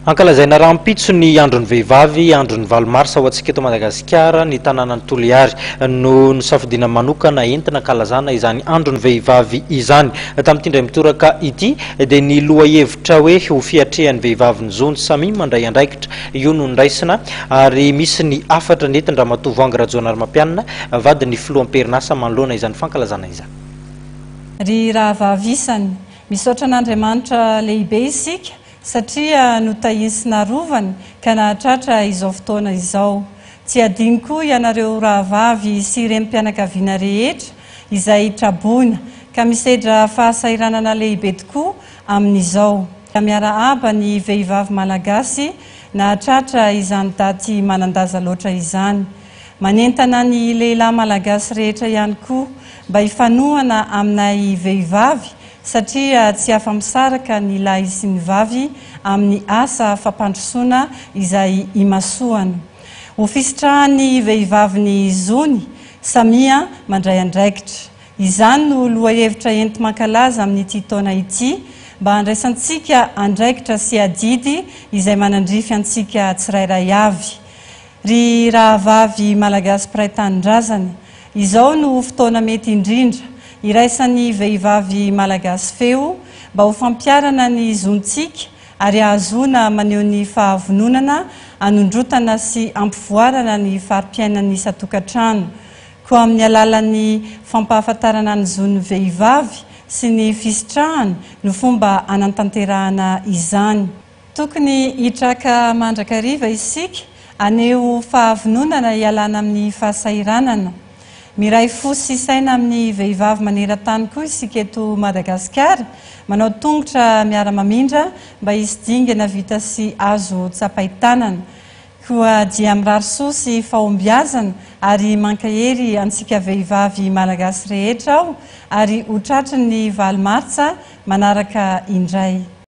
Ankalazaina rahampitso ny andron'ny vehivavy, andron'ny 8 marsa ho antsika eto Madagasikara. Ny tanànan'i Toliary no nosafidiana manokana entina ankalazana izany andron'ny vehivavy izany. Tamin'ity indray mitoraka ity dia ny lohahevitra hoe ho fiatrehan'ny vehivavy ny zony samia mandray andraikitra io no noraisina ary misy ny hafatra nentin-dRamatoa Voahangy Rajaonarimampianina, vadin'ny filoha am-perinasa manoloana izany fankalazana izany. Ry rahavavy isany, misaotra an'Andriamanitra lehibe isika satria notahiny sy narovany ka nahatratra izao fotoana izao. Tsy hadino koa ianareo rahavavy sy renim-pianakaviana rehetra izay traboina ka misedra fahasahiranana lehibe tokoa amin'izao. Miarahaba ny vehivavy malagasy nahatratra izany daty manan-daza loatra izany. Manentana ny lehilahy malagasy rehetra ihany koa mba hifanohana aminay vehivavy satria tsy afa-misaraka ny lahy sy ny vavy amin'ny asa fampandrosoana izay imasoana. Ho fisitrahan'ny vehivavy ny zony, samia mandray andraikitra. Izany no lohahevitra enti-mankalaza amin'ity taona ity, mba handraisantsika andraikitra sy adidy izay manandrify antsika tsirairay avy. Ry rahavavy Malagasy mpiray tanindrazana, izao no fotoana mety indrindra hiraisan'ny vehivavy Malagasy feo mba ho fampiharana ny zontsika ary hahazoana maneho ny fahavononana hanondrotana sy hampivoarana ny fari-piainan'ny isan-tokantrano. Koa amin'ny alalan'ny fampahafantarana ny zon'ny vehivavy sy ny fisitrahany no fomba hanantanterahana izany. Tokony hitraka mandrakariva isika haneho fahavononana hialana amin'ny fahasahiranana. Miray fo sy saina amin'ny vehivavy maneran-tany koa isika eto Madagasikara, manao tongotra miara-mamindra mba hisy dingana vita sy azo tsapain-tanana. Koa dia mirary soa sy fahombiazana ary mankahery antsika vehivavy malagasy rehetra aho ary ho tratry ny 8 martsa manaraka indray.